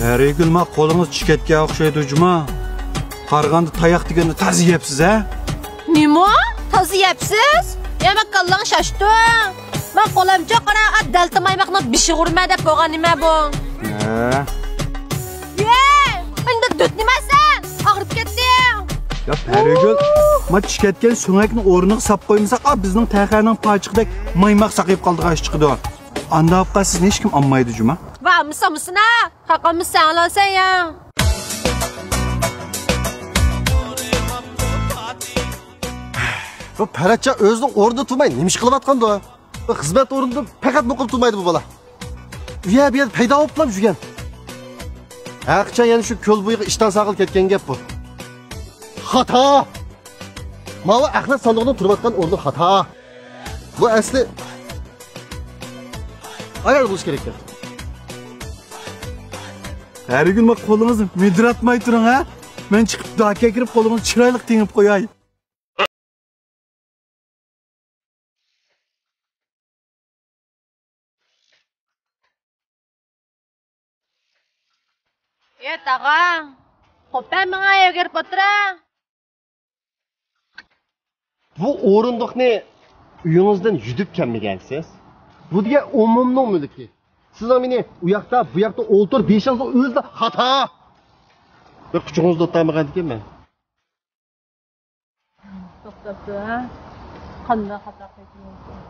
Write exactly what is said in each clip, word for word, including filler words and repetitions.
پەرىگۈل، ما قولىڭىز چىكەتكە ئوخشايدۇ جۇما. قارىغاندا تاياق دېگەندە تازا يەپسىز ھە؟ نېمە؟ تازا يەپسىز؟ يا ما كاللاڭ شاشتۇ. ما قولامچە قارا، دەلتە مايماقنىڭ بېشىغا ئۇرما دەپ بولغان نېمە بۇ؟ ھە. يە، ئەندە دۆت نېمە سەن؟ ئاغرىپ كەتتىڭ. يا پەرىگۈل، ما چىكەتكەن سۆڭەكنى ئورنىغا ساپ قويمىساق، ئا بىزنىڭ تەخەنىڭ پاچىقىدەك مايماق ساقىيىپ قالىدىغان ئىش چىقىدۇ. ئانداق بولۇپ قالسا سىزنى ھېچكىم ئالمايدۇ جۇما. ۋا مۇسا مۇسىنا، قاقاممۇ سەن ئالاسەن يا. بۇ پەرەتجان ئۆزىنىڭ ئورنىدا تۇرماي نېمە ئىش قىلىۋاتقاندۇ؟ بۇ خىزمەت ئورنىدا پەقەت مۇقىم تۇرمايدۇ بۇ بالا. ئۇ يەر بۇ يەردە پەيدا بولۇپلا يۈرگەن. ھەرقاچان يەنە شۇ كۆل بويىغا ئىشتان ساقىل كەتكەن گەپ بۇ. خاتا! ماۋۇ ئەخلەت ساندۇقنىڭ تۇرۇۋاتقان ئورنى خاتا. بۇ ئەسلى ئايال بولۇش كېرەككەن. ھەرگۈل ما قولىڭىزنى مىدىراتماي تۇرۇڭ ھە. مەن چىقىپ داكا كىرىپ قولىڭىزنى چىرايلىق تېڭىپ قوياي. ئى تاغا، قوپە ماڭا يەرگە ئولتۇرا. بۇ ئورۇندۇقنى ئۆيىڭىزدىن يۈدۈپ كەلمىگەنسىز. بۇ دېگەن ئومۇمنىڭ مۈلكى. سىزنىڭ مېنى ئۇ ياقتا، بۇ ياقتا ئولتۇر دېيىشىڭىزنىڭ ئۆزىلا خاتا. بىر قۇچىقىڭىزدا ئولتۇرمىغاندىكىن مەن. توختاپ تۇر، ھە؟ قانداق خاتا قىلدىم؟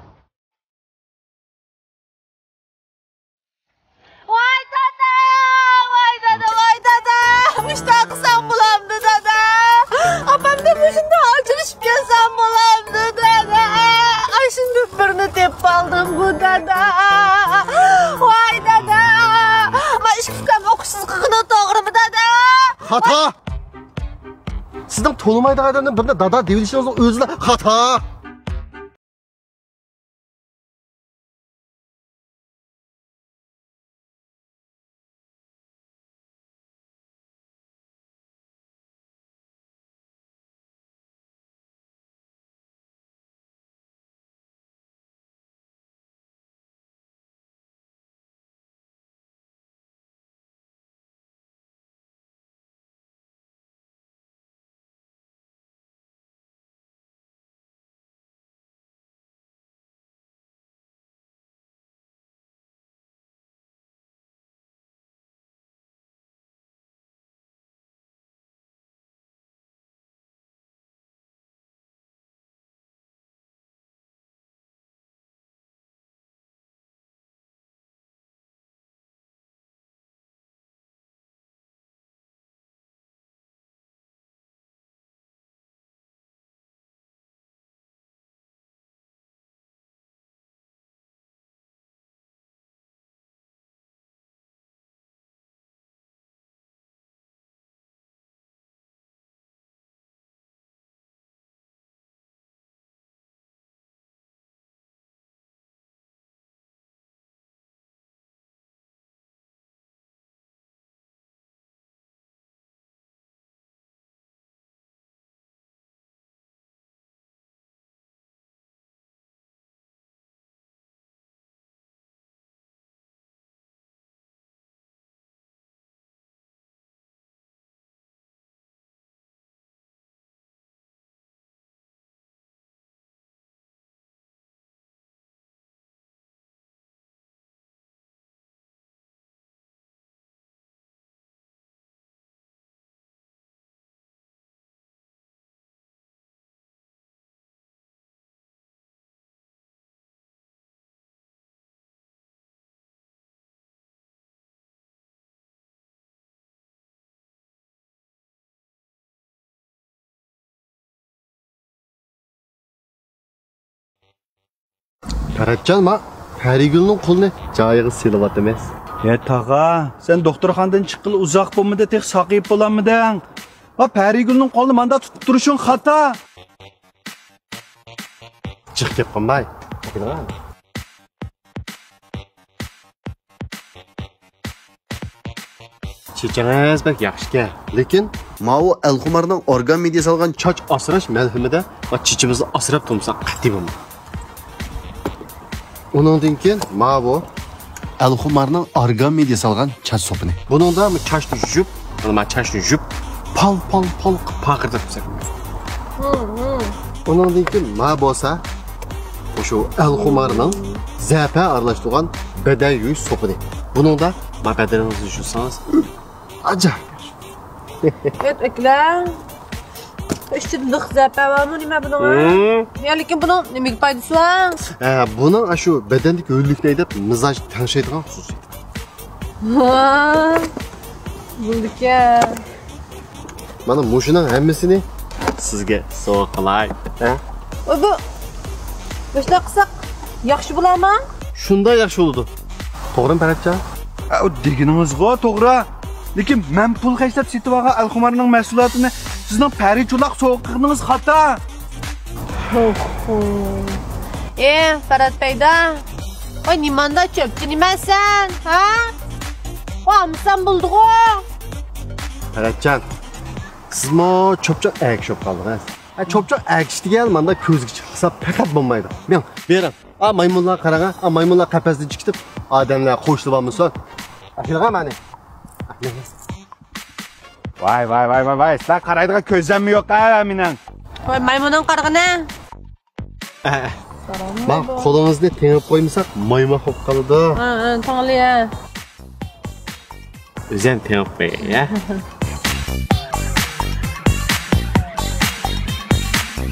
ۋاي دادا، ۋاي دادا، ۋاي دادا! مۇشۇنداق قىلساڭ بولامدۇ دادا؟ ئاپامدىن مۇشۇنداق ئاجرىشىپ كەلسەم بولامدۇ دادا؟ ئاشۇنداق بىرنى تېپىپ ئالدىمغۇ دادا. ۋاي دادا! مانا ئىككى ئۇكام ئوقۇشسىز قىلغىنى توغرىمۇ دادا؟ خاتا! سىزنىڭ تونۇمايدىغان ئادەمنى بىرنى دادا دېيىۋېلىشىڭىزنىڭ ئۆزىلا خاتا. پەرەتجان، ما پەرىگۈلنىڭ قولىنى جايىغا سېلىۋاتىمىز. ھە تاغا، سەن دوختۇرخانىدىن چىققىلى ئۇزاق بولمىدى، تېخى ساقىيىپ بولالمىدىڭ. ھا، پەرىگۈلنىڭ قولىنى ماندا تۇتۇپ تۇرۇشۇڭ خاتا. جىق گەپ قىلماي. چېچىڭىز بەك ياخشىكەن، لېكىن ماۋۇ ئەلخۇمارنىڭ ئورگان مېدىيا سالغان چاچ ئاسراش مەلھىمىدە چېچىمىزنى ئاسراپ تۇرمىساق قەتئىي بولمايدۇ. ئۇنىڭدىن كېيىن ماۋۇ ئەلخۇمارنىڭ ئارگامىدە ياسالغان چاچ سوپىنى. بۇنىڭدا مۇ چاچنى يۇيۇپ، مانا چاچنى يۇيۇپ، پال، پال، پال قىلىپ پارقىرىتىپ تەرەپ. ئۇنىڭدىن كېيىن ما بولسا، شۇ ئەلخۇمارنىڭ زەپە ئارىلاشتۇرغان بەدەن يۇيۇش سوپىنى. بۇنىڭدا ما بەدىنىڭىزنى يۇسىڭىز، ئاجايىپ. ئۆت ئەكلە. ئىچىدە لىق زەپە بارمۇ نېمە بۇنىڭ؟ ھە؟ يا، لېكىن بۇنىڭ نېمىگە پايدىسى بار؟ ھە، بۇنىڭ ئاشۇ بەدەندىكى ھۆللۈكنى ھەيدەپ، مىزاج تەڭشەيدىغان خۇسۇسىيىتى بار. ۋاي، بولىدىكەن. مانا مۇشۇنىڭ ھەممىسىنى سىزگە سوۋغا قىلاي. ھە؟ ۋاي، بۇ، بۇشۇنداق قىلساق ياخشى بولامۇ؟ شۇنداق ياخشى بولىدۇ. توغرىمۇ، پەرەتجان؟ ئە، ئۇ دېگىنىڭىزغۇ توغرا. لېكىن مەن پۇل خەجلەپ سېتىۋالغان ئەلخۇمارنىڭ مەھسۇلاتىنى سىزنىڭ پەرى چولاق سوۋغا قىلغىنىڭىز خاتا. ئوھو. ئې، پەرەت پەيدا. ۋاي، نېمانداق چۆپچى نېمەسەن، ھە؟ ئالمىسام بولدىغۇ. پەرەتجان، سىزمۇ چوپچاق ئەگىشىپ قالدىڭىز. ھە، چوپچاق ئەگىشىش دېگەن ماندا كۆزگە چىقسا پەقەت بولمايدۇ. مېڭ، بېرىڭ. ئا، مايمۇنلارغا قاراڭ، ئا، مايمۇنلار قەپەستە جىكىتىپ، ئادەملەر قوشۇلۇۋالمىسۇن. ئەكېلىڭە مانا. ۋاي، ۋاي، ۋاي، ۋاي، ۋاي، سىلەر قارايدىغان كۆزلەرمۇ يوق ھە مېنىڭ. ۋاي، مايمۇننىڭ قارىغىنى. ئە، ما قولىڭىزنى تېڭىپ قويمىساق مايماق بولۇپ قالىدۇ. ھە، ھە، تاڭلى ھە. ئۆزەم تېڭىپ قوياي ھە.